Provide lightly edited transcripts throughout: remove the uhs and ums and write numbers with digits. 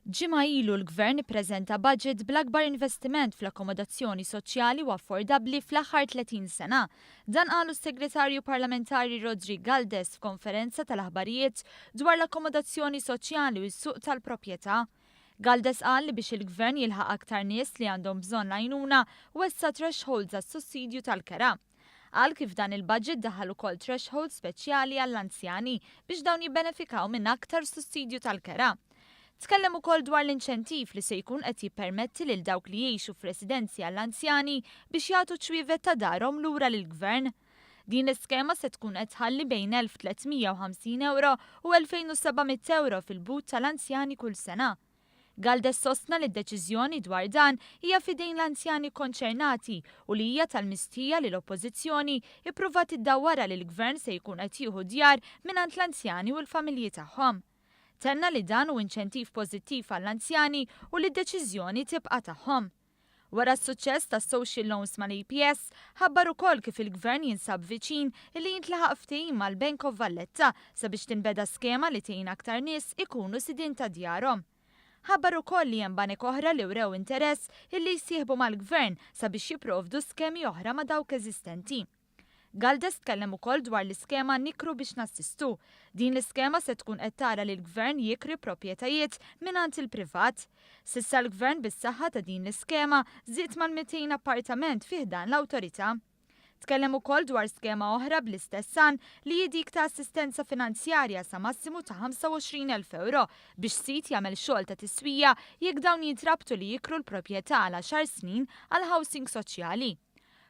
Ġimgħa ilu l-Gvern ippreżenta budget bl-akbar investiment fl-akkomodazzjoni soċjali u affordabbli fl-aħħar 30 sena. Dan qalu s-Segretarju Parlamentari Roderick Galdes f'konferenza tal-aħbarijiet dwar l-akkomodazzjoni soċjali u s-suq tal-proprjetà. Galdes qal li biex il-Gvern jilħaq aktar nies li għandhom bżonn l-għajnuna, wessa' thresholds għas-sussidju tal-kera. Qal kif dan il-budget daħal ukoll threshold speċjali għall-anzjani biex dawn jibbenefikaw minn aktar sussidju tal-kera. Tkellem ukoll dwar l-inċentiv li se jkun qed jippermetti lil dawk li jgħixu f'residenzi għall-anzjani biex jagħtu ċwievet ta' darhom lura lill-Gvern. Din l-iskema se tkun qed tħalli bejn 1350 ewro u 2700 ewro fil-but tal-anzjani kull sena. Galdes sostna li d-deċiżjoni dwar dan hija f'idejn l-anzjani konċernati u li hija tal-mistħija li l-Oppożizzjoni ippruvat iddawwarha li l-Gvern se jkun qed jieħu djar mingħand l-anzjani u l-familji tagħhom. Tenna li dan hu inċentiv pożittiv għall-anzjani u li d-deċiżjoni tibqa' tagħhom. Wara s-suċċess tas-social loans mal-APS, ħabbar ukoll kif il-Gvern jinsab viċin illi jintlaħaq ftehim mal-Bank of Valletta sabiex tinbeda skema li tgħin aktar nies ikunu sidien ta' djarhom. Ħabbar ukoll li hemm banek oħra li wrew interess illi jsieħbu mal-Gvern sabiex jipprovdu skemi oħra ma' dawk eżistenti. Galdes tkellem ukoll dwar l-iskema Nikru biex Nassistu. Din l-iskema se tkun qed tara li l-Gvern jikri proprjetajiet mingħand il-privat. S'issa l-Gvern bis-saħħa ta' din l-iskema żied mal-200 appartament fi ħdan l-awtorità. Tkellem ukoll dwar skema oħra bl-istess għan li hi dik ta' assistenza finanzjarja sa massimu ta' 25,000 ewro biex sid jagħmel xogħol ta' tiswija jekk dawn jintrabtu li jikru l-proprjetà għal għaxar snin għal housing soċjali.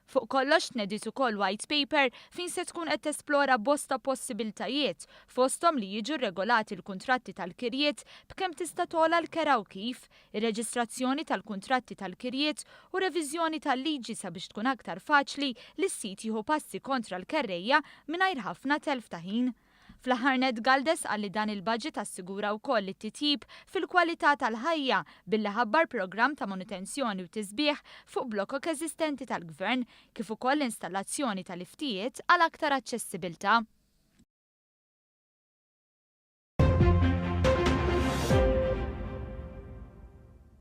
Fuq kollox tnediet ukoll white paper fejn se tkun qed tesplora bosta possibiltajiet, fosthom li jiġu regolati l-kuntratti tal-kirjiet b'kemm tista' togħla l-kera u kif, ir-reġistrazzjoni tal-kuntratti tal-kirjiet u reviżjoni tal-liġi sabiex tkun aktar faċli li s-sid jieħu passi kontra l-kerrejja mingħajr ħafna telf ta' ħin. Fl-aħħar nett Galdes qal li dan il-budget assigura wkoll it-titjib fil-kwalità tal-ħajja billi ħabbar programm ta' manutenzjoni u tisbiħ fuq blokok eżistenti tal-Gvern kif ukoll l-installazzjoni ta' liftijiet għal aktar aċċessibilità.